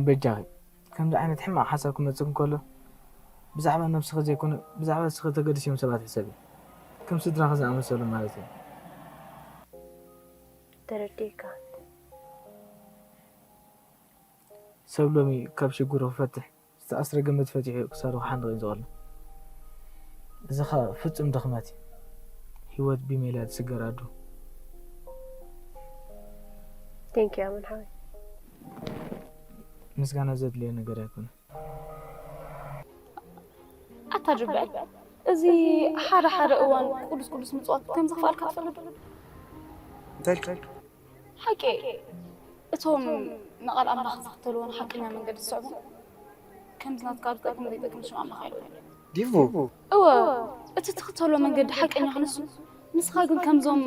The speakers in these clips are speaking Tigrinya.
በጃኺ፣ ከምዚ ዓይነት ሕማቕ ሓሳብ ክመጽእ እንከሎ፣ ብዛዕባ ነብስኺ ዘይኮነ፣ ብዛዕባ ንስኺ ተገድስ እዮም ሰባት ሕሰቢ። ከም ስድራኺ ዝኣመሰሉ ማለት እዩ። ተረዲእካ። ሰብ ሎሚ ካብ ሽግሩ ክፈትሕ ዝተኣስረ ገመድ ፈቲሑ ክሳዱ ክሓንቕ እዩ ዝቐሎ። እዚ ኸኣ ፍጹም ድኽመት እዩ። ህይወት ብሜላ ትስገር ኣዱ። Thank you ኣመን ሓወይ። ምስጋና ዘድልዮ ነገር ኣይኮነን። ኣታ ጅብዐል፣ እዚ ሓደ ሓደ እዋን ቅዱስ ቅዱስ ምጽዋት ከም ዘኽፍኣልካ ትፈልጥ ዶ? እንታይ ኢልካ? ሓቂ እቶም ንቓል ኣምላኽ ዝኽተልዎን ሓቀኛ መንገዲ ዝስዕቡ ከምዚ ናትካ ዝጠቅም ዘይጠቅም ሽም ኣምላኽ ኣይልኮን። ዲቮ እወ እቲ ትኽተሎ መንገዲ ሓቀኛ ክንሱ ንስኻ ግን ከምዞም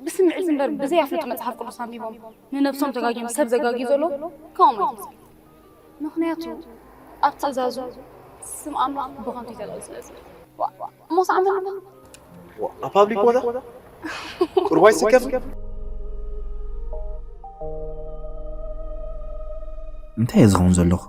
ብስምዒት እምበር ብዘይ ኣፍልጦ መጽሓፍ ቅዱስ ኣንቢቦም ንነብሶም ተጋግዮም ሰብ ዘጋግዩ ዘሎ ከምኦም ኣይትምሰል። ምኽንያቱ ኣብ ትእዛዙ ስም ኣምላኽ ብኸንቱ ይተልዕል ስለ ዝብል። እሞ ሰዓመኒ ኣብ ፓብሊክ ቦታ ቁርባይ ስከፍ እንታይ እየ ዝኸውን ዘለኹ?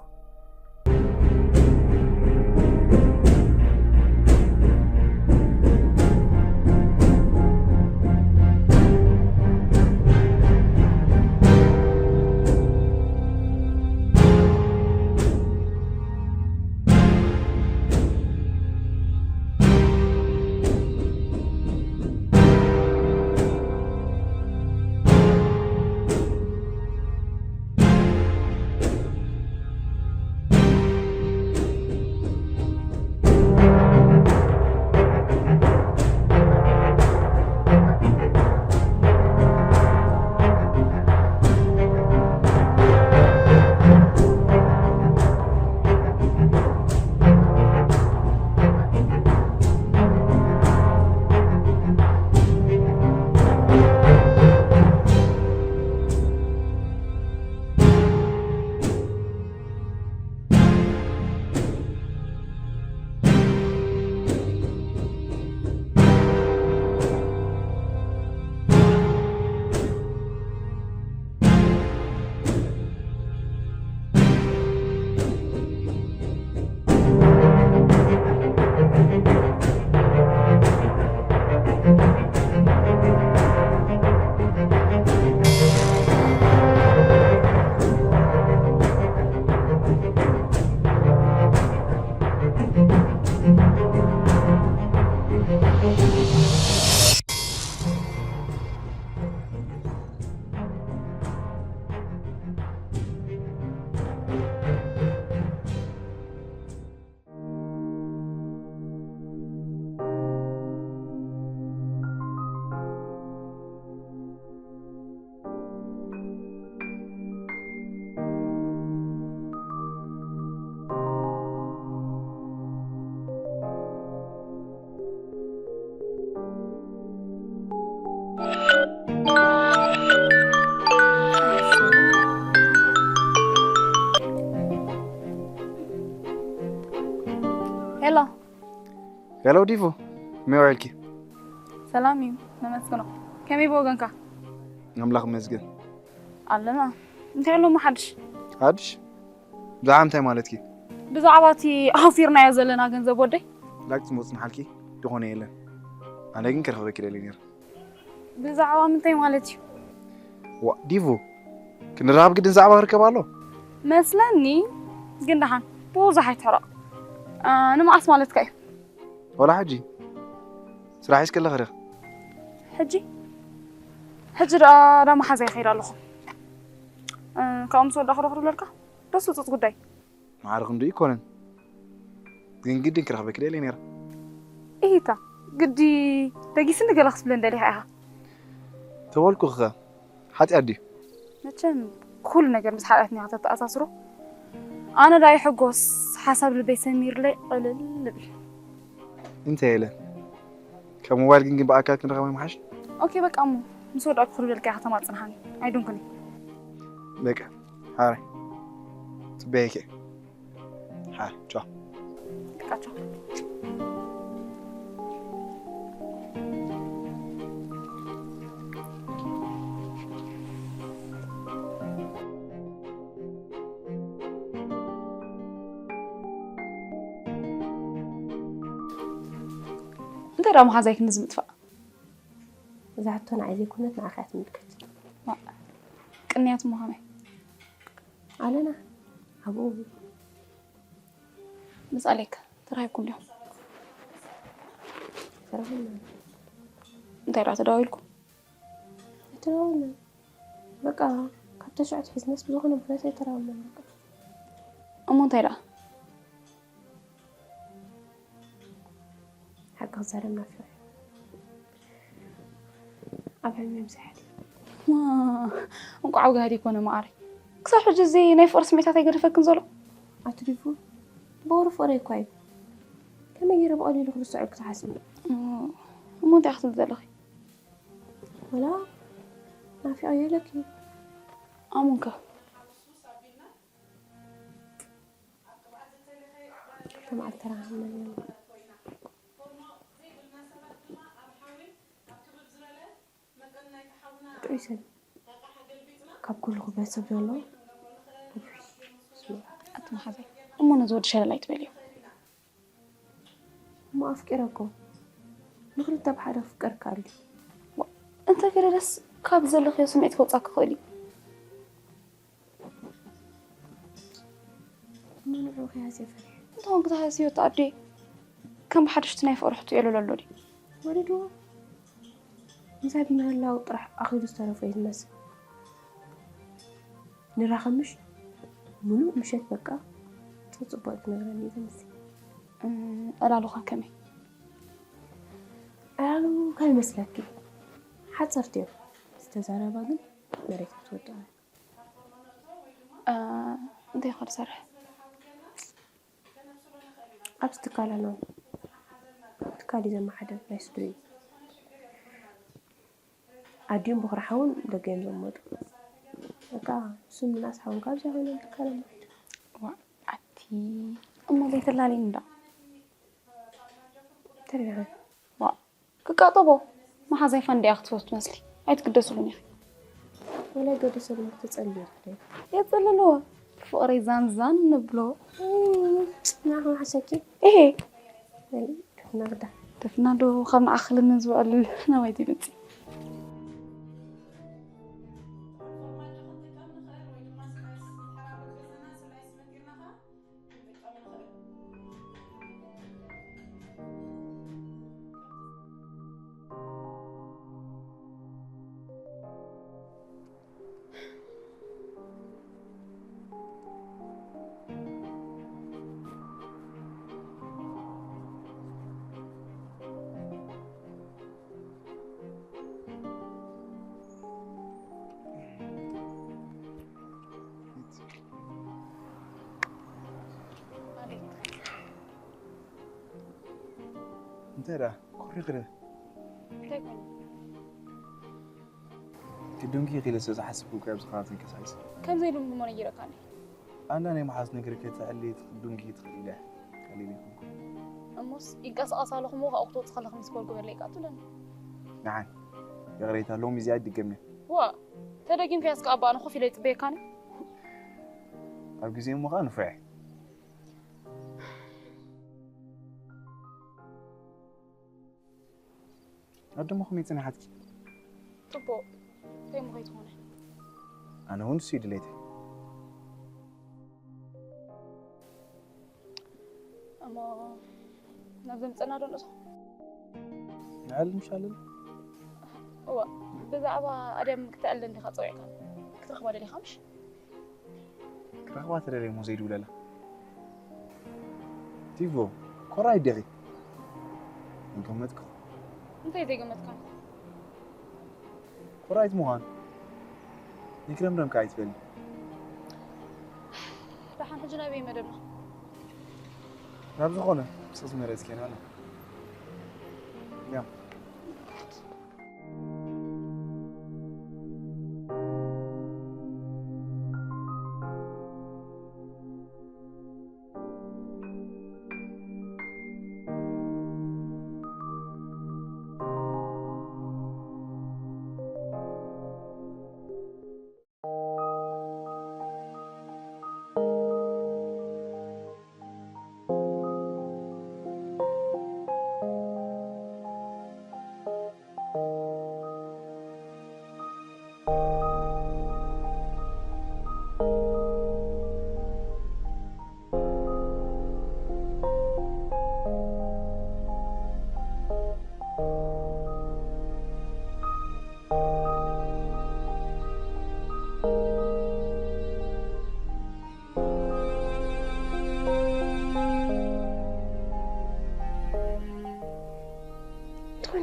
ሄሎ ሄሎ ዲቮ፣ ከመይ ውዒልኪ? ሰላም እዩ ነመስግኖ። ከመይ ብወገንካ? ኣምላኽ ይመስገን። ኣለና። እንታይ ኣሎ እሞ ሓድሽ? ሓድሽ? ብዛዕባ እንታይ ማለትኪ? ብዛዕባ እቲ ኣውፊርናዮ ዘለና ገንዘብ ወደይ። ላግጺ መጽንሓልኪ ዝኾነ የለን። ኣነ ግን ክረኽበኪ ደልየ ነይረ። ብዛዕባ ምንታይ ማለት እዩ? ዋ ዲቮ፣ ክንራኸብ ግድን ዛዕባ ክርከብ ኣሎ። መስለኒ ግን ደሓን ብዙሕ ኣይትሕረቕ። እ፣ ንመዓስ ማለትካ እዩ? ዋላ ሕጂ ስራሕ ሒዝኪ ኣለኺ ዲኺ? ሕጂ ሕጂ ደኣ ዳ መሓዛ ይኸይድ ኣለኹ። እ፣ ካብኡ ምስ ወዳእኹ ዶ ክድውለልካ? ደስ ውጹጽ ጉዳይ። ማዕረ ክንድኡ ኣይኮነን፣ ግን ግድን ክረኽበኪ ደልየ ነይረ። ኢሂታ ግዲ ደጊስኒ ገለ ክትብለኒ ደሊኻ ኢኻ። ተበልኩኺ ኸ ሓጢኣት ድዩ? መቸም ኩሉ ነገር ምስ ሓጢኣት ኒኻ ተተኣሳስሮ። ኣነ ዳኣ ይሕጎስ ሓሳብ ልበይ ሰሚርለይ ቅልል እብል። እንታይ ኢለ? ካብ ሞባይል ግን ግን ብኣካል ክንራኸብ ኣይምሓሽ? ኦኬ በቃ እሞ ምስ ወዳእኩ ክድውለልካ ኢኻ ተማጽንሃኒ። ኣይዱንኩኒ። በቃ ሓራይ ጽበየኪ። ሓራይ ቻው። በቃ ቻው። እንታይ ደኣ መሓዛይ ክንዚ ምጥፋእ? እዛ ሕቶ ንዓይ ዘይኮነት ንዓኺ እያ ትምልከት። ዋ፣ ቅንያት እሞ ከመይ? ኣለና ኣብኡ። ምስ ኣሌክ ተራኺብኩም ዲኹም? ተራኺብና። እንታይ ደኣ ተደዋዊልኩም? ኣይተደዋወልናን። በቃ ካብ ተሽዑ ኣትሒዝናስ ብዝኾነ ምኽንያት ኣይተራኸብናን በቃ። እሞ እንታይ ደኣ? ሓቂ ክዛረብ ናፊቑ እዩ። ኣብ ሕልሚ ምሳሕ ድዩ? ዋ፣ እንቋዕ ኣብ ጋህዲ ይኮነ መዓረይ። ክሳብ ሕጂ እዚ ናይ ፍቕሪ ስሜታት ኣይገደፈክን ዘሎ? ኣቲ ዲፉ፣ ብወሩ ፍቕረይ እኳ እዩ። ከመይ ገይረ ብቐሊሉ ክርስዖ ኢልኪ ትሓስቢ? እሞ፣ እሞ እንታይ ክትብሊ ዘለኺ? ወላ ናፊቐዮ ኢለኪ። ኣሙንከ? ክልተ መዓልቲ ተራኺብና ነይርና። ጥዑይ ሰብ። ካብ ኩሉ ክብረት ሰብ ዘለዎ። ኣቲ መሓዛይ፣ እሞ ነዚ ወዲ ሸለል ኣይትበልዮ። እሞ ኣፍቂረ እኮ። ንክልተ ብሓደ ክፍቀር ይከኣል ድዩ? ዋ፣ እንተ ገለ ደስ ካብ ዘለኽዮ ስምዒት ከውጻእ ክኽእል እዩ። እሞ ንዕኡ ከይሃስየ ፈሪሐ። እንተኾን ክትሃስዮ እታ ኣዴ ከም ብሓድሽቲ ናይ ፍቕሪ ሕቶ የለሎ ኣሎ ድዩ? ወሪድዎ። ምሳይ ብምህላው ጥራሕ ኣኺሉ ዝተረፎ እዩ ዝመስል። ንራኸብ ምሽ? ምሉእ ምሸት በቃ ጽቡቕ ትነግረኒ እዩ ዝመስል። እም፣ ዕላሉኸ ከመይ? ዕላሉ እንታይ ይመስለኪ? ሓጸርቲ እዮም። ዝተዛረባ ግን መሬት ክትወድቕ እያ። እ፣ እንታይ ኢኻ ትሰርሕ? ኣብዚ ትካል ኣለዉ። ትካል እዩ ዘመሓድር ናይ ስድርኡ። ኣዲኦም በኹሪ ሓውን ደገ እዮም ዝቕመጡ። በቃ ንሱን ምናስ ሓውን ካብዚኣ ኮይኖም ትካል ኣለዉ። ዋ፣ ኣቲ እሞ ዘይተላልይኒ እንዳ። ተረጋጊ። ዋ፣ ክቃጠቦ መሓዛይ ፋንድያ ክትፈቱ ትመስሊ። ኣይትግደስሉን ኢኺ። ወላ ገደሰሉን ክትጸልዩ ትኽእሊ። የጸልልዎ። ፍቕረይ ዛን ዛን ንብሎ። እም፣ ንዓኹም ሓሰኪ። እሄ። በሊ፣ ደፍና ግዳ። ደፍና ዶ ካብ ንዓኽልኒ ዝውዕል ናባይ ዘይመጽእ? እንታይ ደኣ? ኮሪ ክደ። እንታይ ኮነ? ክዱንኪ ኢለ ስለ ዝሓስብ እኮ ኣብዚ ከባቢ ተንቀሳቒሰ። ከም ዘይልምድሞ ነጊረካኒ። ኣንዳ ናይ መሓዝ ነግሪ ከይተዕሊ ክትዱንኪ ትኽእል ኢለ ቀሊል ኣይኮንኩን። እሞስ ይንቀሳቐስ ኣለኹ እሞ ካብኡ ክትወጽእ ከለኹ ሚስ ኮል ግበረለይ ይቃትለኒ። ንዓይ ይቕሬታ፣ ሎሚ እዚኣ ኣይድገምን። ዋ፣ ተደጊምካያስ ከኣ ኣባ ኣነ ኮፍ ኢለ ይጽበየካኒ። ኣብ ግዜ እሞ ከኣ ንፉዕ እየ። ኣደሞ ከመይ ጸኒሓትኪ? ጽቡቕ። እንታይ እሞ ከይትኾነ? ኣነ እውን እሱ እዩ ድሌተይ። እሞ ናብ ዘምጸና ዶ ንእቶ? ንዕልል ምሽ ኣለና? እዋ፣ ብዛዕባ ኣድያም ክተዕልል እንዲኻ ጸዊዕካ። ክትረኽባ ደሊኻ ምሽ? ክረኽባ ተደልየ እሞ ዘይድውለላ። ቲቮ፣ ኮራይ ዲኺ? ይገመትኩ። እንታይ ዘይገመትካ? ኮራይት ምዃን። ይግረምረምካ ኣይትበሊ። ደሓን ሕጂ ናበይ መደብና? ናብ ዝኾነ፣ ስቕ ዝመረጽክዮ ንበላ። ያ።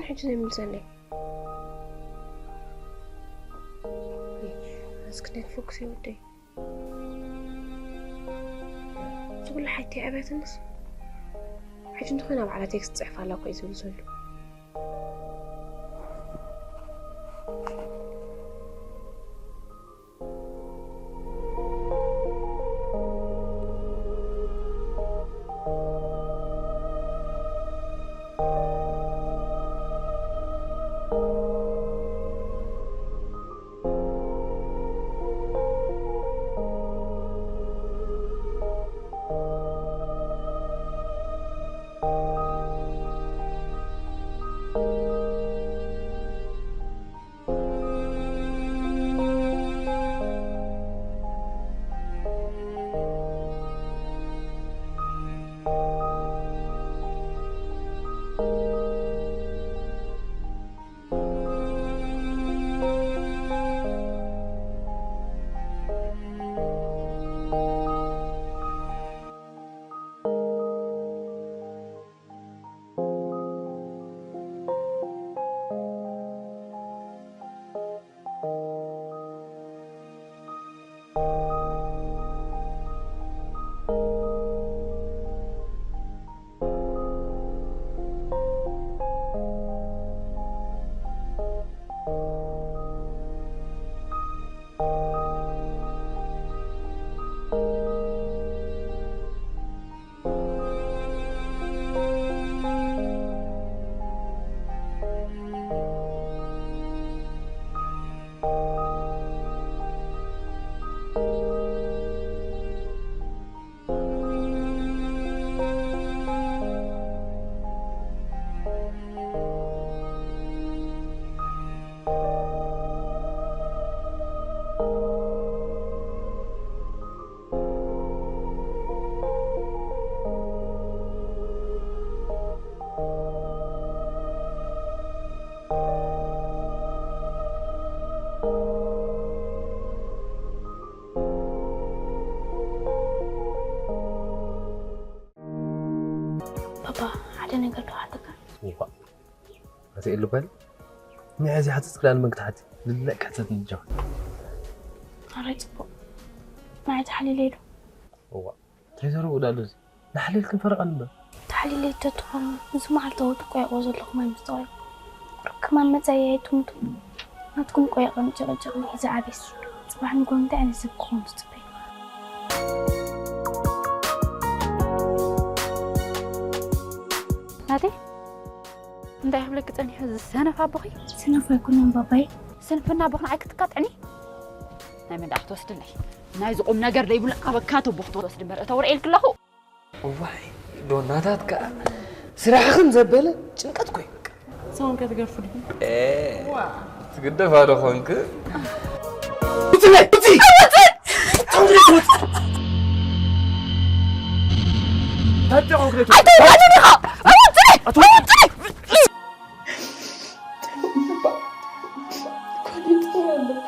ሕጂ ዘይምልሰለይ። እስኪ ናይ ፎክስ ይወደይ። ዝብሉ ሓይቲ ኣብያትንስ። ሕጂ እንተኾይና ባዕላ ቴክስት ጽሕፍ ኣላ እኮ እዩ ዝብል ዘሎ። ባባ፣ ሓደ ነገር ክሓተካ። እኳ ኣቲ እልበል ንሕዚ ሓትት ክዳን መግታሕቲ ልለቅ ሕተት ንጃ። ኣራይ ጽቡቕ። ንዓይ ተሓሊለ ኢሉ። እዋ፣ እንታይ ዘረቡ ዳሉ እዚ? ንሓሊል ክንፈረቐ ንበር። ተሓሊለ ተትኾኑ፣ እዚ መዓልታዊ ጥቆያቆ ዘለኹም ኣይምስተዋይ። ርክማን መጻኢ ኣይትሙቱ። ናትኩም ቆያቆ ንጭቕጭቕ ንሒዘ ዓቤስ። ጽባሕ ንጎ እንታይ ዓይነት ሰብ ክኾኑ ትጽበዩ? ናተይ? እንታይ ክብለኪ ጸኒሑ እዚ ሰነፍ ኣቦኺ? ሰነፍ ኣይኮነን ባባይ። ስንፍና ኣቦኺ ንዓይ ክትካትዕኒ? ናይ መን ደኣ ክትወስድለይ? ናይዚ ቁም ነገር ዘይብሉ ኣበካ ተቦ ክትወስድ እምበር እተውርኤልኪ ኣለኹ። እዋይ ዶናታት ከኣ ስራሕኽን ዘበለ ጭንቀት ኮይኑ። ሰውን ከትገርፉ ዲኹም? ትግደፋ ዶ ኾንክ? ውፅለይ! ውፂ! ውፅእ! ውፅእ! ውፅእ! ውፅእ! ኮነ ይጸውዕ ኣለካ።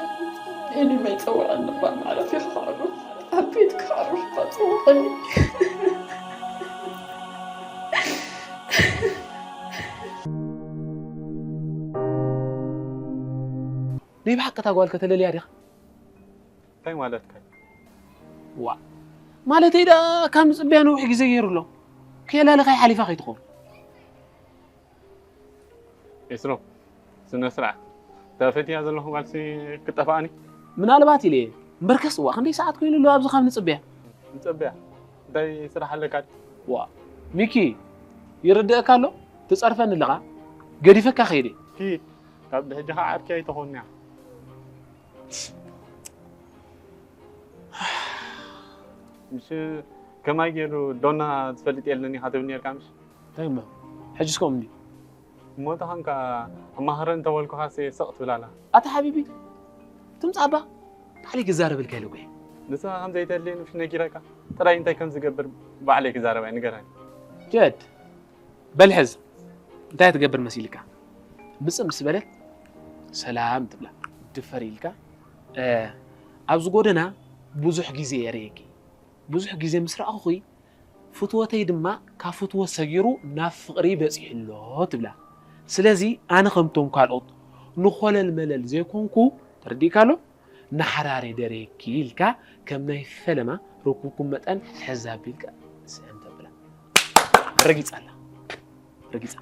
ሄሊ ማይ ጸውዕ ኣለካ። ማዕረፍ ይኸዕሩ። ኣብ ቤት ክኸዕሩ እኳ ጸውዕኒ። ናይ ብሓቂ እታ ጓል ከተለልያ ዲኻ? እንታይ ማለትካ እዩ? ዋ፣ ማለተይ ደኣ ካብ ምጽብያ ነዊሕ ግዜ ገይሩ ኣሎ። ከየላለኻይ ሓሊፋ ከይትኸውን። ኤስሮ፣ ስነ ስርዓት። እታ ፈትያ ዘለኹ ጓልሲ ክጠፍኣኒ? ምናልባት ኢለ እየ። እምበርከስ እዋ፣ ክንደይ ሰዓት ኮይኑ ኣሎ ኣብዚ ካብ ንጽብያ? ንጽብያ? እንታይ ስራሕ ኣለካ? ዋ፣ ሚኪ፣ ይርድእካ ኣሎ? ትጸርፈኒ ኣለኻ? ገዲፈካ ከይደ። ኪድ፣ ካብ ብሕጂ ኸዓ ዓርኪ ኣይትኾንያ። ምሽ ከማይ ገይሩ ዶና ዝፈልጥ የለን ኢኻ ትብል ነርካ ምሽ? እንታይ እሞ? ሕጅስ ከምኡ እንድዩ። እሞ ተኾንካ ኣማኽረ እንተበልኩኻስ ስቕ ትብል ኣላ። ኣታ ሓቢቢ፣ ትምጻእ እባ ባዕለይ ክዛረበልካ ኢለ እኮ እየ። ንስኻ ከም ዘይተድልየኒ ምሽ ነጊረካ? ጥራይ እንታይ ከም ዝገብር ባዕለይ ክዛረብ እየ፣ ንገረኒ። ጀድ፣ በል ሕዝ፣ እንታይ ትገብር መሲልካ? ምጽእ ምስ በለት ሰላም ትብላ። ድፈር ኢልካ፣ እ፣ ኣብዚ ጎደና ብዙሕ ግዜ እየ ርእየኪ። ብዙሕ ግዜ ምስ ረኣኹኺ ፍትወተይ ድማ ካብ ፍትወት ሰጊሩ ናብ ፍቕሪ በጺሑ ኣሎ ትብላ። ስለዚ ኣነ ከምቶም ካልኦት ንኾለል መለል ዘይኮንኩ፣ ተረዲእካ ኣሎ? ንሓዳር የደርየኪ ኢልካ ከም ናይ ፈለማ ርኩብኩም መጠን ሕዝ ኣቢልካ ስዕም ተብላ። ረጊጻ ኣላ። ረጊጻ።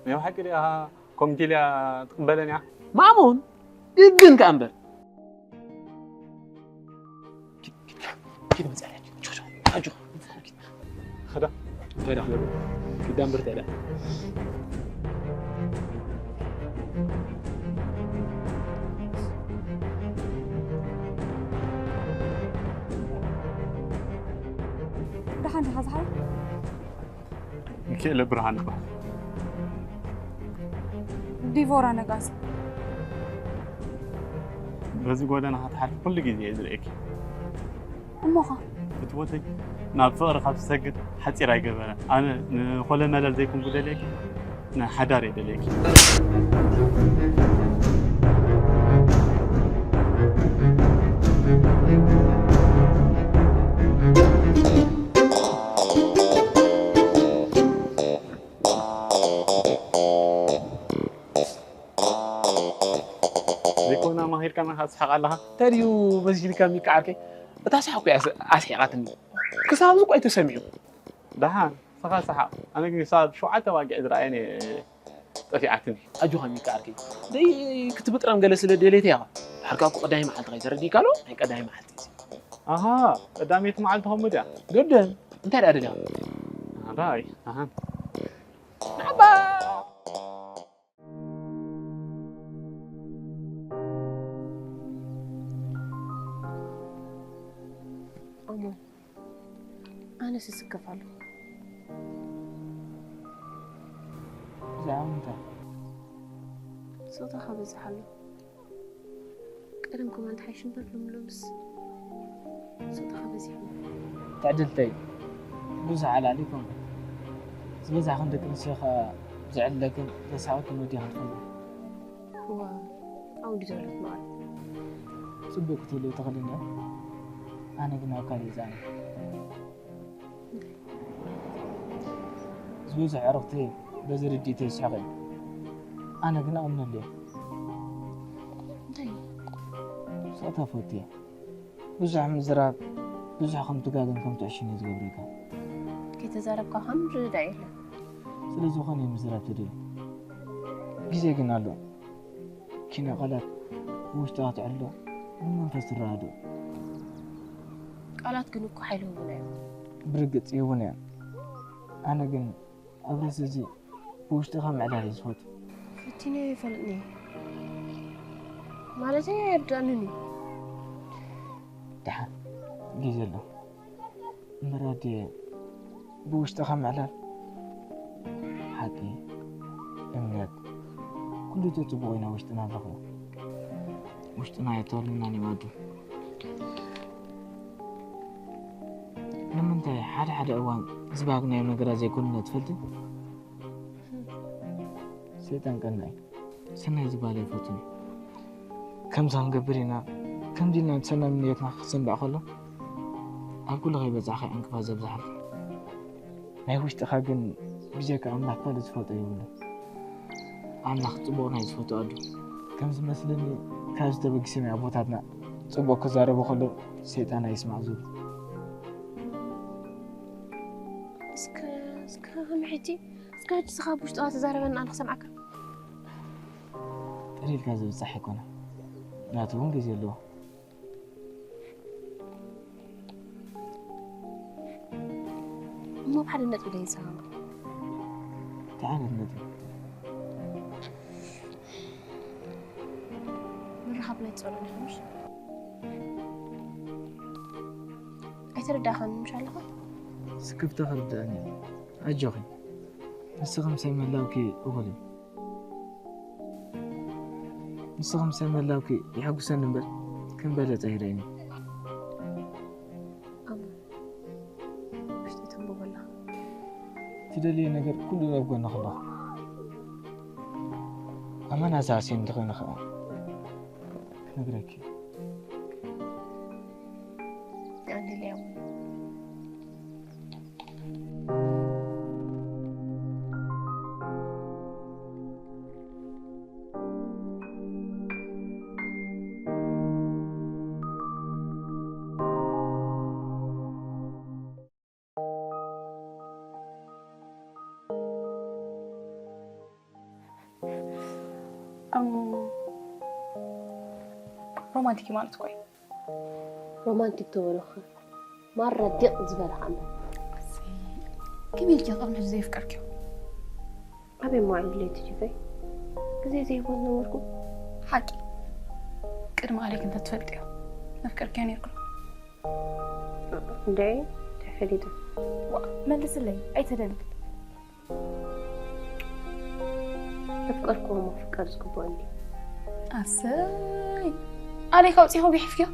ናይ ብሓቂ ድኣ ኮሚቴ ኢልያ ትቕበለን እያ? ማእሙን ግድን ከኣ እምበር። ኪድ፣ ኪድ፣ ኪድ መጻለች። ጆ፣ ጆ፣ ጆ፣ ጆ። ኸዳ። ኸዳ። ኪዳ እምበር ተላ። ደሓን ዲኻ ዝሓወይ? ሚካኤለ ብርሃን እባሃል። ዲቮራ ነጋሲ። በዚ ጎደና ክትሓልፊ ኩሉ ግዜ እየ ዝርእየኪ። እሞኻ? ፍትወተይ፣ ናብ ፍቕሪ ካብ ትሰግር ሓጺር ኣይገበረን። ኣነ ንኾለመለል ዘይኮንኩ ደልየኪ፣ ንሓዳር እየ ደልየኪ። ዘይኮና ማኺርካ ናኻ ትስሓቕ ኣለኻ። እንታይ ድዩ መሲልካ ሚካ ዓርከይ? እታ ሰሓቕ እኮ እያ ኣስሒቓትኒ። ክሳብ እዚ እኮ ኣይተሰሚዑ። ደሓን፣ ንስኻ ሰሓቕ። ኣነ ግን ክሳብ ሸውዓተ ዋግዕ ዝረኣየን እየ ጠፊኣትኒ። ኣጆኻ ሚካ ዓርከይ። ደይ ክትብጥረን ገለ ስለ ደልየት እያ። ድሓር ከኣ እኮ ቀዳሚ መዓልቲ ኸይ ተረዲእካ ኣሎ? ናይ ቀዳሚ መዓልቲ እዚ። ኣሃ፣ ቀዳመይቲ መዓልቲ ከምኡ ድያ? ግድን። እንታይ ደኣ ደሊኻ? ኣራይ፣ ኣሃ። ናባ! ኣሞ፣ ኣነስ እስከፍ ኣለኹ። ብዛዕባ ምንታይ? ስቕታኻ በዚሑ ኣሎ። ቀደም ከማን ተሓይሽ እምበር፣ ሎሚ ሎምስ ስቕታኻ በዚሑ ኣሎ። ትዕድልተይ፣ ብዙሕ ዓላሊ ኣይኮንኩን። ዝበዛሕክን ደቂ ኣንስትዮ ኸኣ ዘዕልለክን ዘሳቕክን ወዲኽን ትፈልጢ። እዋ፣ ኣብኡ ድዩ ዘለኹ መቐለ? ጽቡቕ ክትህልዊ ትኽእሊ እንድያ። ኣነ ግን ኣብ ካልእ እየ ዝኣምን። ዝበዝሑ ኣዕሩኽተይ በዚ ርድኢተይ ይስሕቑ እዮም። ኣነ ግን እኣምነሉ እየ። እንታይ? ስቕታ ፈትየ። ብዙሕ ምዝራብ፣ ብዙሕ ከም ትጋግን ከም ትዕሽን እዩ ዝገብረካ። ከይተዛረብካ ከም ዝርዳእ የለን። ስለ ዝኾነ እዩ ምዝራብ ትደሊ። ግዜ ግን ኣሎ። ኪነ ቃላት ብውሽጥኻ ትዕልሎ፣ ብመንፈስ ትረዳድኦ። ቃላት ግን እኮ ሓይሊ ይህቡና እዮም። ብርግጽ ይህቡና እዮም። ኣነ ግን ኣብ ርእሲ እዚ ብውሽጥኻ ምዕላል እየ ዝፈቱ። ፈቲነዮ ይፈልጥኒ። ማለተይ ኣይርድኣንን እዩ። ደሓን፣ ግዜ ኣሎ። እምበር ኣድየ፣ ብውሽጥኻ ምዕላል፣ ሓቂ፣ እምነት፣ ኩሉ እቲ ጽቡቕ ኢና ውሽጥና ንረኽቦ። ውሽጥና ኣይተወልናን ይማዱ። ንምንታይ ሓደ ሓደ እዋን ዝባግናዮም ነገራት ዘይኮኑና ትፈልጢ? ሰይጣን ቀናኢ። ሰናይ ዝባል ኣይፈቱን እዩ። ከምዚ ክንገብር ኢና፣ ከምዚ ኢልና እቲ ሰናይ ምንዮትና ክሰንብዕ ከሎ፣ ኣብ ኩሉ ከይበጻሕካ ዕንቅፋት ዘብዝሓልካ። ናይ ውሽጥኻ ግን ብጀካ ኣምላኽ ካልእ ዝፈልጦ የብሉን። ኣምላኽ ጽቡቕ ናይ ዝፈትዋ ኣዱ። ከም ዝመስለኒ ካብዚ ተበጊሶም እዮም ኣቦታትና ጽቡቕ ክዛረቡ ከለዉ ሰይጣን ኣይስማዕ ዝብሉ። እስከ እስከ ከመይ ሕጂ እስከ ሕጂ ስኻ ብውሽጥኻ ተዛረበና ኣነ ክሰምዓካ። ጥሪልካ ዝብጻሕ ኣይኮነ ናቱ እውን ግዜ ኣለዎ። እሞ ብሓደ ነጥቢ ደይንሰማማዕ። እንታይ ዓይነት ነጥቢ? ምርኻብ ናይ ትጸልኦ ዲኻ ምሽ? ኣይተረዳእኻን ምሽ ኣለኻ? ስክፍታ ክርዳእኒ እዩ። ኣጆኺ። ንስኺ ምሳይ ምህላውኪ እኹል እዩ። ንስኺ ምሳይ ምህላውኪ የሐጉሰኒ እምበር ከም በለጸ ኣይርእን እዩ። ኣሞ፣ ውሽጢ ተንብቦ ኣለኻ። ትደልዮ ነገር ኩሉ ኣብ ጎንኺ ኣለኹ። ኣመና ዝሃስየኒ እንተኾይነ ኸኣ ክነግረኪ። ኣነ ሊያሙ። እም፣ ሮማንቲክ ማለት እኮ እዩ። ሮማንቲክ ተበለኸ ማራ ዲቕ ዝበለ ከኣ እምበር። እሰይ፣ ከመይ ኢልኪ ቅድሚ ሕጂ ዘየፍቀርክዮ? ኣበይ መዋዕል ድሌት ጅፈይ? ግዜ ዘይህቦ ነበርኩ። ሓቂ፣ ቅድሚ ኣሌክ እንተትፈልጥዮ ነፍቀርክዮ ነርኩ። እንደ ተፈሊጡ። ዋ፣ መልስለይ፣ ኣይተደልል። ተፍቀርክዎ ምፍቃር ዝግብኦ እንዲ። ኣሰይ፣ ኣሌክ ኣውፂኹ ጉሒፍክዮ?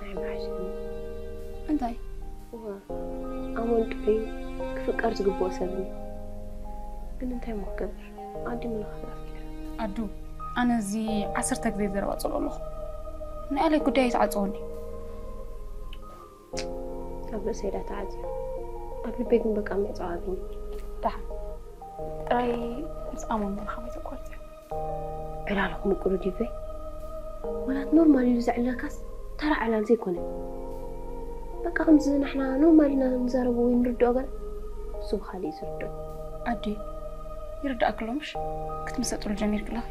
ኣይምሓሸኒ። እንታይ? እዋ፣ ኣሞን ጥዑይ ክፍቀር ዝግብኦ ሰብ እዩ። ግን እንታይ እሞ ክገብር? ኣዲ ምልኻፍ ኣፍቂረ። ኣዱ፣ ኣነ እዚ ዓሰርተ ግዜ ዘረባ ጽልኦ ኣለኹ። ናይ ኣሌክ ጉዳይ ኣይትዓጽወኒ። ኣብ ርእሰይ ዳ ተዓጽዮ። ኣብ ልበይ ግን በቃ ምዕጻው ኣብኒ። ደሓን። ጥራይ ምስ ኣሞን ምርኻብ ኣይተቋርጽዮ። ዕላልኹም ምቁሩ ዲበይ? ወላት ኖርማል ኢሉ ዘዕለልካስ ተራ ዕላል ዘይኮነ። በቃ ከምዚ ንሕና ኖርማል ኢና ንዛረቦ ወይ ንርድኦ ገለ፣ እሱ ብኻልእ እዩ ዝርድኦ። ኣዲ፣ ይርዳእኪ ኣሎ ምሽ? ክትምሰጥሉ ጀሚርኪ ኣለኺ።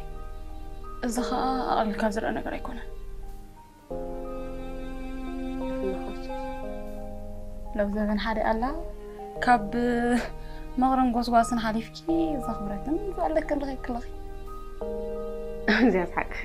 እዚ ኸኣ ኣቕሊልካ ዝረኣ ነገር ኣይኮነን። ይኹን ኻሱ። ሎብ ዘበን ሓደ ኣላ፣ ካብ መቕረን ጎስጓስን ሓሊፍኪ ዘኽብረክን ዘለክን ረኺብኪ ኣለኺ። እዚኣ ትሓቅኺ።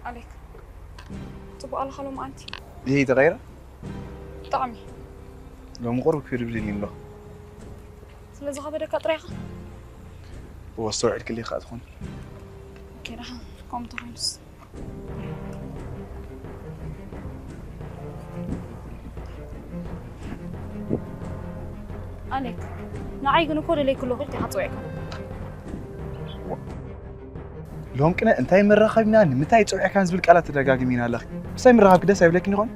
ኣሌክ፣ ጽቡቕ ኣለኻ ሎምዓንቲ? ይሄ ተቐይረ? ብጣዕሚ። ሎሚ ቁሩብ ክብድብድኒ ኣሎ። ስለ ዝኸበደካ ጥራይ ኢኻ? ወስተውዕልክሊ ከዓ ትኾን። ኪራ ከምኡ ተኾይኑስ ኣሌክ፣ ንዓይ ግን እኮ ደለይ ክሎ ክልቲ ሓፅወ ኢካ። ሎም ቅነ እንታይ መራኸብና ንምንታይ ፀውዕካን ዝብል ቃላት ተደጋግሚና ኣለኺ። ምሳይ ምራኸብኪ ደስ ኣይብለኪን ይኾን?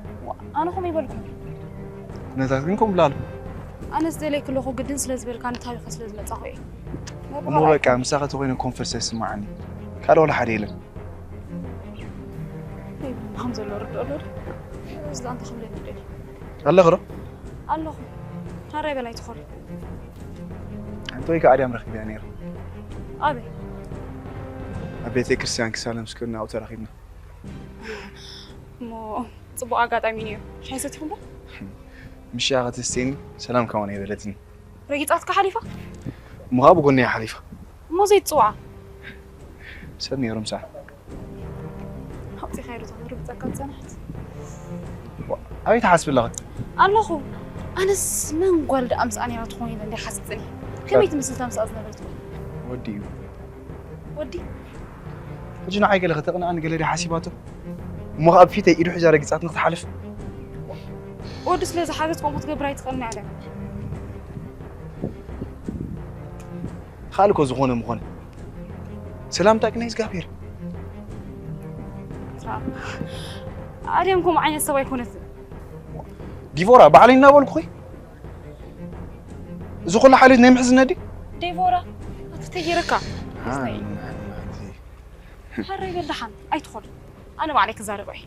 ኣነ ኹም ይበልኩም። ኩነታት ግን ከምኡ ብላሉ። ኣነስ ደለይ ክለኹ ግድን ስለ ዝበልካ ንታሪኸ ስለ ዝመፃኹ እየ። እሞ በቃ ምሳኸ ተኾይነ ኮንፈርስ ኣይስማዓኒ። ካልእ ወላ ሓደ የለን። ከም ዘሎ ርድኦ ኣሎ። እዚ ዳኣ እንታይ ክብለኒ ደሊ? ኣለኽ ዶ? ኣለኹ። ሓራይ በላይ ትኾል። ሓንቲ ወይ ከዓ ኣድያም ረኺብያ ነይረ። ኣበይ? ኣብ ቤተ ክርስቲያን ክሳለም ስክርና ኣብኡ ተራኺብና። እሞ ፅቡቕ ኣጋጣሚ እዩ። ሻሂ ሰቲኹም ዶ? ምሻ ከተስተኒ ሰላም ከማን የበለትኒ። ረጊፃትካ ሓሊፋ? እሞ ከዓ ብጎኒ እያ ሓሊፋ። እሞ ዘይትፅውዓ? ሰብ ነይሩ ምሳ። ኣብቲ ካይሮ ተኽብሩ ብፀካ ዝፀናሕት ኣበይ ትሓስቢ ኣለኺ? ኣለኹ። ኣነስ መን ጓል ደኣ ምስኣ ነይራ ትኾን ኢለ እንደ ሓሲብኒ። ከመይ ትመስል እታ ምስኣ ዝነበረት ጓል? ወዲ እዩ። ወዲ? ሕጂ ንዓይ ገለ ከተቕንኣኒ ገለ ድያ ሓሲባቶ? እሞ ኣብ ፊተይ ኢዱ ሒዛ ረጊፃትኒ ክትሓልፍ? ወዲ ስለ ዝሓዘት ከምኡ ክትገብር ኣይትኽእልን እያ። ካልእ እኮ ዝኾነ ምኾነ ሰላምታ ግን እግዚኣብሔር። ኣድያም ከምኡ ዓይነት ሰብ ኣይኮነትን። ዲቮራ ባዕለይ እናበልኩኺ እዚ ኩሉ ሓልዮት ናይ ምሕዝነት ድዩ? ዴቮራ ኣትተይርካ ሓረይ በልደሓን ኣይትኾል። ኣነ ባዕለይ ክዛረባ እየ።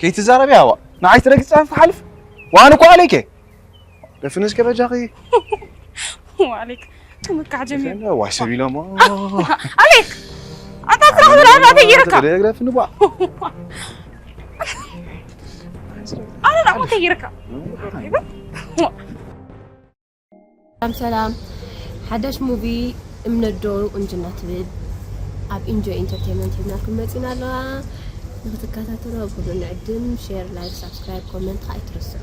ከይትዛረቢ ኣዋ ንዓይ ትረግፃ ትሓልፍ ዋን እኮ ኣለይከ ደፍንስ ከበጃኺ ዋሌክ ትምካሕ ጀሚሩ። ዋይ ሰብ ኢሎሞ ኣሌክ ኣታ ስራሕ ብላ ኣባ ተይርካ ደግረፍኒ ቧ ኣነ ናኹ ተይርካ ሰላም ሰላም። ሓዳሽ ሙቪ እምነት ዶ ቁንጅና ትብል ኣብ ኢንጆይ ኢንተርቴንመንት ሂብናልኩም መፂና ኣለዋ። ንክትከታተሉ ኣብ ኩሉ ንዕድም። ሼር፣ ላይክ፣ ሳብስክራይብ፣ ኮመንት ከዓ ኣይትረስዑ።